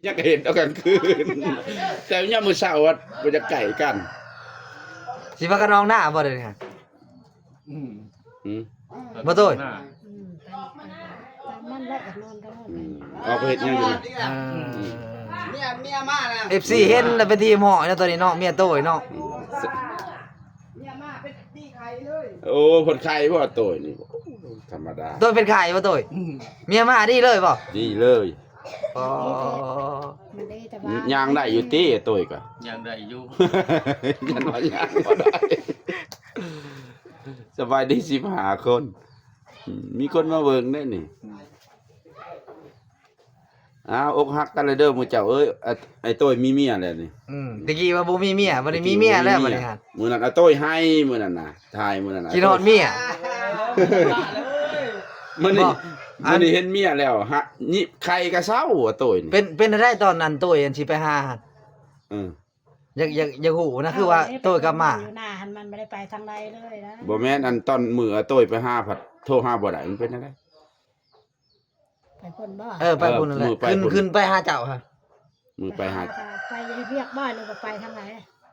ຍັງເຫັນຕອນກາງຄືນ ແຕ່ຍາມມື້ເຊົ້າວ່າບໍ່ຢາກໃກ້ກັນ. ຊິພາກັນອອກໜ້າບໍ່ດຽວນີ້? ອືມ ອືມ ບໍ່ໂຕ້ຍ ອືມ ຕາມ ຕາມມັນແຫຼະ ຢາກນອນກໍນອນ ອືມ ອອກໄປເຮັດຫຍັງຢູ່ນີ້? ເອີ ເມຍ ເມຍມາແລ້ວ ເອັຟຊີເຫັນແລ້ວເປັນທີ່ຮຽບຮ້ອຍເນາະ ຕອນນີ້ເນາະ ເມຍໂຕ້ຍເນາະ ອືມ ເມຍມາເປັນດີໄຂ້ເລີຍ. ໂອ້ ເພິ່ນໄຂ້ບໍ່ໂຕ້ຍນີ້? ໂອ້ ທຳມະດາ ໂຕ້ຍເປັນໄຂ້ບໍ່ໂຕ້ຍ? ອືມ ເມຍມາດີເລີຍບໍ່? ດີເລີຍ. ອໍ ມັນໄດ້ແຕ່ວ່າ ຍ່າງໄດ້ຢູ່ຕິໂຕ້ຍກະ? ຍ່າງໄດ້ຢູ່ ຍັນວ່າຍ່າງບໍ່ໄດ້. ສະບາຍດີສິບຫ້າຄົນ ອືມ ມີຄົນມາເບິ່ງເດ້ນີ້. ອືມ ອ້າວ ອົກຫັກກັນແລ້ວເດີໝູ່ເຈົ້າເອີຍ. ອາ ໄອ້ໂຕ້ຍມີເມຍແລ້ວນີ້. ອືມ ຕະກີ້ວ່າບໍ່ມີເມຍ ບັດນີ້ມີເມຍແລ້ວບັດນີ້ຫັ້ນ. ມື້ນັ້ນອາໂຕ້ຍໄຫ້ ມື້ນັ້ນນະ ຖ່າຍມື້ນັ້ນນະ ຄິດຮອດເມຍ. ມື້ນີ້ ບໍ່ ມື້ນີ້ເຫັນເມຍແລ້ວ ຫະ ຍິບໄຂ້ກະເຊົາອາໂຕ້ຍນີ້. ເປັນ ເປັນແນວໃດຕອນນັ້ນໂຕ້ຍອັນຊິໄປຫາຫັ້ນ? ເອີ ຢາກ ຢາກ ຢາກຮູ້ນະ ຄືວ່າໂຕ້ຍກັບມາ ຢູ່ໜ້າຫັ້ນມັນບໍ່ໄດ້ໄປທາງໃດເລີຍນະ. ບໍ່ແມ່ນ ອັນຕອນມື້ອາໂຕ້ຍໄປຫາພັດໂທຫາບໍ່ໄດ້ ມັນເປັນແນວໃດ? ໄປພຸ້ນບໍ່? ເອີ ໄປພຸ້ນນັ້ນແຫຼະ ເອີ ມື້ໄປພຸ້ນ ຂຶ້ນ ຂຶ້ນໄປຫາເຈົ້າຫັ້ນ ມື້ໄປຫາ ໄປຫາ ໄປເຮັດວຽກບໍ່ ຫຼືວ່າໄປທາງໃດ?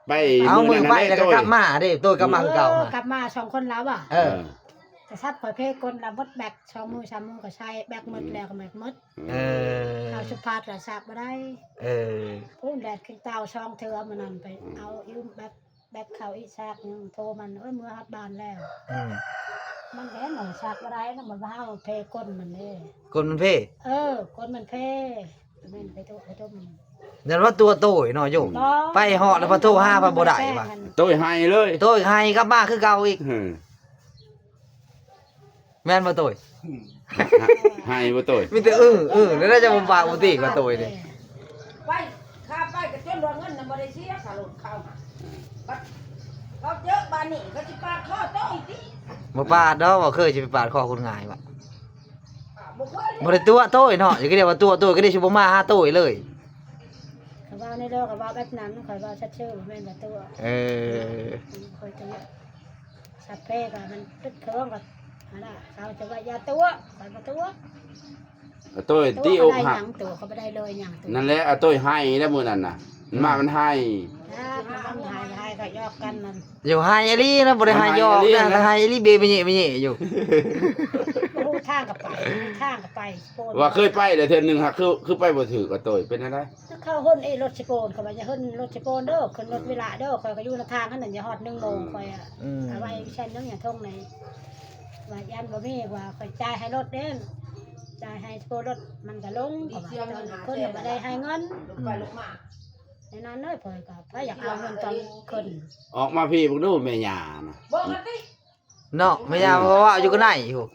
ໄປ ເອົາ ມື້ນັ້ນ ມື້ໄປແລ້ວກໍກັບມາເດ້ ໂຕ້ຍກັບມາຄືເກົ່າ ເອີ ຫັ້ນ ກັບມາສອງຄົນລາວບໍ່? ເອີ ເອີ ກະສັບຂ້ອຍເພກົນລະໝົດແບັກ ສອງມື້ສາມມື້ກໍໃຊ້ແບັກໝົດ ອືມ ແລ້ວກໍແບັກໝົດ. ເອີ ເອົາສຸພາດລະສັບບໍ່ໄດ້. ເອີ ພຸ້ນແດດຂຶ້ນເຕົາສອງເທື່ອມື້ນັ້ນ ໄປ ອືມ ເອົາຢືມແບັກ ແບັກເຂົ້າອີກຊາກໜຶ່ງ ໂທມັນ ໂອ້ຍ ເມືອຮອດບ້ານແລ້ວ. ອືມ ມັນແລ້ວມັນຊັກບໍ່ໄດ້ນະ ມັນວ່າເຮົາເພກົ້ນມັນເດ້ ກົ້ນມັນເພ. ເອີ ກົ້ນມັນເພ ແມ່ນໄປໂທ ໄປໂທມັນ ຍັນວ່າຕົວໂຕ້ຍເນາະໂຍມ ບໍ່ ໄປຮອດແລ້ວພັດໂທຫາພັດບໍ່ໄດ້ວ່າ ໂຕ້ຍໄຫ້ເລີຍ ໂຕ້ຍໄຫ້ກັບມາຄືເກົ່າອີກ. ເອີ ແມ່ນບໍ່ໂຕ້ຍ? ອືມ ໄຫ້ບໍ່ໂຕ້ຍ? ມີແຕ່ ເອີ ເອີ ແລ້ວຈະບໍ່ປາກບໍ່ຕີກວ່າໂຕ້ຍນີ້. ໄປ ຂ້າໄປກໍຈົນວ່າເງິນນະບໍ່ໄດ້ເສຍຄ່າລົດເຂົາ ບັດເຂົາເຈີບາດນີ້ເຂົາຊິປາດຄໍໂຕ້ຍຕິ. ບໍ່ປາດດອກ ບໍ່ເຄີຍຊິໄປປາດຄໍຄົນງ່າຍວ່າ ບໍ່ເຄີຍ ບໍ່ໄດ້ຕົວະໂຕ້ຍເນາະ ຢ່າຄືໄດ້ວ່າຕົວະໂຕ້ຍ ກໍໄດ້ຊິບໍ່ມາຫາໂຕ້ຍເລີຍ. ເຂົາເວົ້າໃນໂລກ ເຂົາເວົ້າແບບນັ້ນ ຂ້ອຍເວົ້າຊັດເຊີນ ບໍ່ແມ່ນວ່າຕົວະ. ເອີ ຂ້ອຍຕົວະ ສັບເພກໍມັນຕຶດເຄີງກໍຫັ້ນນະ ເຂົາຈະວ່າຢ່າຕົວະ ຂ້ອຍບໍ່ຕົວະ. ໂຕ້ຍຕິ ອົກຫັກ ຕົວະກໍບໍ່ໄດ້ຫຍັງ ຕົວະກໍບໍ່ໄດ້ເລີຍຫຍັງ ຕົວະ ນັ້ນແຫຼະ ອາໂຕ້ຍໄຫ້ແລ້ວມື້ນັ້ນນະ ອືມ ມາມັນໄຫ້ ມັນໄຫ້ ໄຫ້ກໍຢອກກັນນັ້ນ ຢູ່ໄຫ້ອີ່ຫຼີນະ ບໍ່ໄດ້ໄຫ້ຢອກນະ ໄຫ້ອີ່ຫຼີ ໄຫ້ອີ່ຫຼີ ເບະເຍະເຍະຢູ່ ຮູ້ທາງກໍໄປ ທາງກໍໄປ ວ່າເຄີຍໄປແລ້ວເທື່ອໜຶ່ງຫາ ຄື ຄືໄປບໍ່ຖືກ ອາໂຕ້ຍ ເປັນແນວໃດ? ເຂົາຫົນເອ ລົດຊິໂປນ ເຂົາວ່າຢ່າຫົນລົດຊິໂປນເດີ ຂຶ້ນລົດເວລາເດີ ຂ້ອຍກໍຢູ່ນຳທາງຫັ້ນນະ ຢ່າຮອດໜຶ່ງໂມງ ອືມ ຂ້ອຍອະ ອືມ ເອົາໄວ້ແຊນໜຶ່ງຢ່າທົ່ງໃນ ວ່າຢ້ານບໍ່ມີ ວ່າຂ້ອຍຈ່າຍໃຫ້ລົດເດ້ ຈ່າຍໃຫ້ໂປລົດ ມັນກໍລົງ ເພາະວ່າຕອນຄົນບໍ່ໄດ້ໃຫ້ເງິນ ອືມ ແນວນັ້ນເລີຍ ຂ້ອຍກໍ ຂ້ອຍຢາກເອົາເງິນຕອນຄົນ ອອກມາພີ້ເບິ່ງດູແມ່ຍ່ານະ ເນາະ ແມ່ຍ່າເວົ້າຢູ່ກັບນາຍພຸ້ນ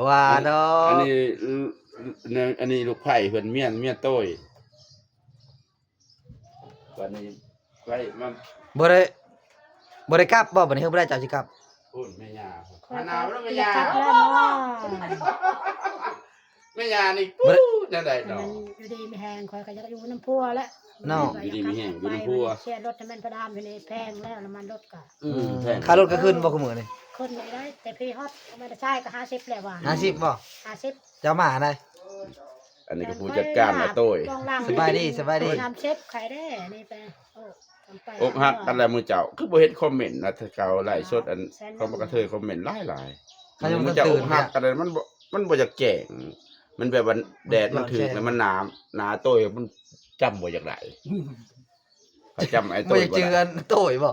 ວ່າດອກ ອັນນີ້ ອັນນີ້ລູກໃພ້ເພິ່ນ ເມຍ ເມຍໂຕ້ຍ ບັດນີ້ໄປມາ ບໍ່ໄດ້ ບໍ່ໄດ້ກັບບໍ່ ບັດນີ້ ເຮີ ບໍ່ໄດ້ ເຈົ້າຊິກັບ ພຸ້ນແມ່ຍ່າ ຂ້ອຍກໍ ອັນໜາວແລ້ວແມ່ຍ່າ ຢາກກັບແລ້ວເນາະ ແມ່ຍ່ານີ້ ບໍ່ໄດ້ ແນວໃດເນາະ ຢູ່ດີມີແຮງ ຂ້ອຍກໍຢາກຢູ່ນຳຜົວແຫຼະ ເນາະ ຢູ່ດີມີແຮງ ຢູ່ນຳຜົວ ເສຍລົດແມ່ນພະດານຢູ່ນີ້ແພງແລ້ວ ນ້ຳມັນລົດກໍ ອືມ ອືມ ແພງ ຄ່າລົດກໍຂຶ້ນບໍ່ ຄຸມື້ນີ້? ຂຶ້ນໄດ້ ແຕ່ພີ້ຮອດ ແມ່ນຊາຍກໍຫ້າສິບແລ້ວວ່າ ຫ້າສິບບໍ່? ຫ້າສິບ ເຈົ້າມາໃດ? ອັນນີ້ກໍຜູ້ຈັດການອາໂຕ້ຍ ສະບາຍດີ ສະບາຍດີ ສາມສິບ ໄຂ້ແດ່ ອັນນີ້ໄປ ໂອ້ ອົກຫັກກັນແລ້ວມື້ເຈົ້າ ຄືບໍ່ເຫັນຄອມເມັນນະ ເຂົາໄລຟ໌ສົດ ອັນ ຂອງບັກກະເທີຍຄອມເມັນຫຼາຍໆ ເຂົາຍັງບໍ່ຕື່ນ ມື້ເຈົ້າອົກຫັກກັນ ມັນບໍ່ ມັນບໍ່ຢາກແຈ້ງ ມັນແບບວ່າແດດມັນຖືກ ແລ້ວມັນໜາ ໜາໂຕ້ຍ ມັນຈຳບໍ່ຢາກໄດ້ ເຂົາຈຳໄອ້ໂຕ້ຍບໍ່ໄດ້ ບໍ່ຢາກຈື່ອັນໂຕ້ຍບໍ່?